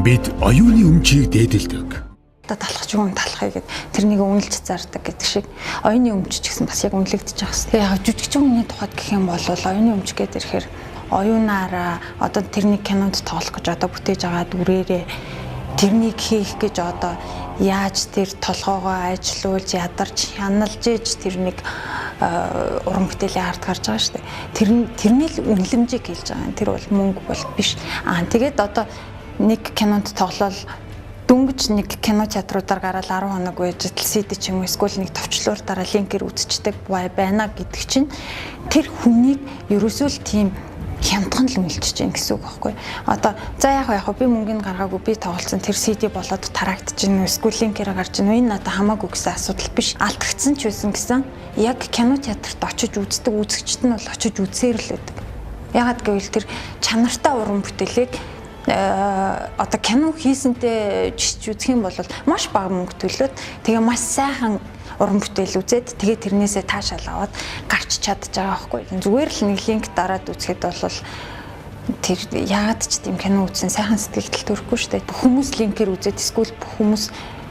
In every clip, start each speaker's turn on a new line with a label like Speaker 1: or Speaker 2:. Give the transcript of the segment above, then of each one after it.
Speaker 1: Бид оюуны өмчийг дээдэлдэг.
Speaker 2: Одоо талах ч юм талахыг гэд тэрнийг үнэлж зардаг гэдэг шиг оюуны өмч ч гэсэн бас яг үнэлэгдэж байгаа хэвээр. Яг жүжигчин хүний тухайд гэх юм бол оюуны өмч гэдэг ирэхээр оюунаараа одоо тэрнийг кинонд тоглох гэж одоо бүтээж байгаа дүрээрээ тэрнийг хийх гэж одоо яаж тэр толгоогоо ажилуулж ядарч хяналж ээж тэрнийг уран бүтээлийн ард гарч байгаа шүү дээ. Тэр тэрний л үнэлэмжийг хэлж байгаа юм. Тэр бол мөнгө бол биш. Аа тэгээд одоо нэг кинонд тоглол дөнгөж нэг кино театруудаар гараад 10 хоног байж CD ч юм уу эсвэл нэг товчлуур дараа линкээр үзчихдэг байна гэдэг чинь тэр хүнийг ерөөсөө л тийм хямдхан л үнэлчихэж гин гэсэн үг байхгүй. Одоо за яг би мөнгөний гаргаагүй би тоглолцсон тэр CD болоод тараагдчихэв эсвэл линкээр гарч ийн энэ надад хамаагүй гэсэн асуудал биш. Алдагдсан ч байсан гэсэн яг кино театрт очиж үздэг үзэгчд нь бол очиж үзсээр л байдаг. Ягаад гэвэл тэр чанартай уран бүтээлийг одоо кино хийсэнтэй жишж үзэх юм бол маш бага мөнгө төлөөд тэгээ маш сайхан уран бүтээл үзээд тэгээ тэрнээсээ таашаал аваад гарч чадж байгаа байхгүй. Зүгээр л нэг линк дараад үзэхэд бол тэр яагаад ч тийм кино үзсэн сайхан сэтгэгдэл төрөхгүй шүү дээ. Бүх хүмүүс линкээр үзээд эсвэл бүх хүмүүс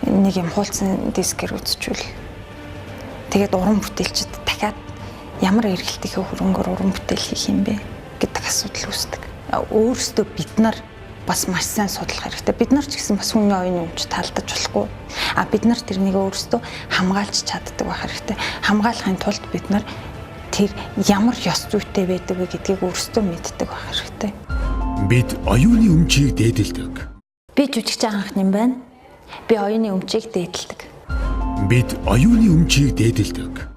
Speaker 2: нэг юм хуулсан дискээр үзчихвэл тэгээд уран бүтээлчд дахиад ямар эргэлтийнхээ хөрөнгөөр уран бүтээл хийх юм бэ гэдэг асуудал үүсдэг. Өөрсдөө бид нар бас маш сайн судлах хэрэгтэй. Бид нар ч гэсэн бас хүний оюуны өмч талдаж болохгүй. А бид нар тэрнийг өөрсдөө хамгаалж чаддаг байх хэрэгтэй. Хамгаалахын тулд бид нар тэр ямар ёс зүйтэй байдаг вэ гэдгийг өөрсдөө мэддэг байх хэрэгтэй.
Speaker 1: Бид оюуны өмчийг дээдэлдэг.
Speaker 2: Би жүжигчин анх юм байна. Би оюуны өмчийг дээдэлдэг.
Speaker 1: Бид оюуны өмчийг дээдэлдэг.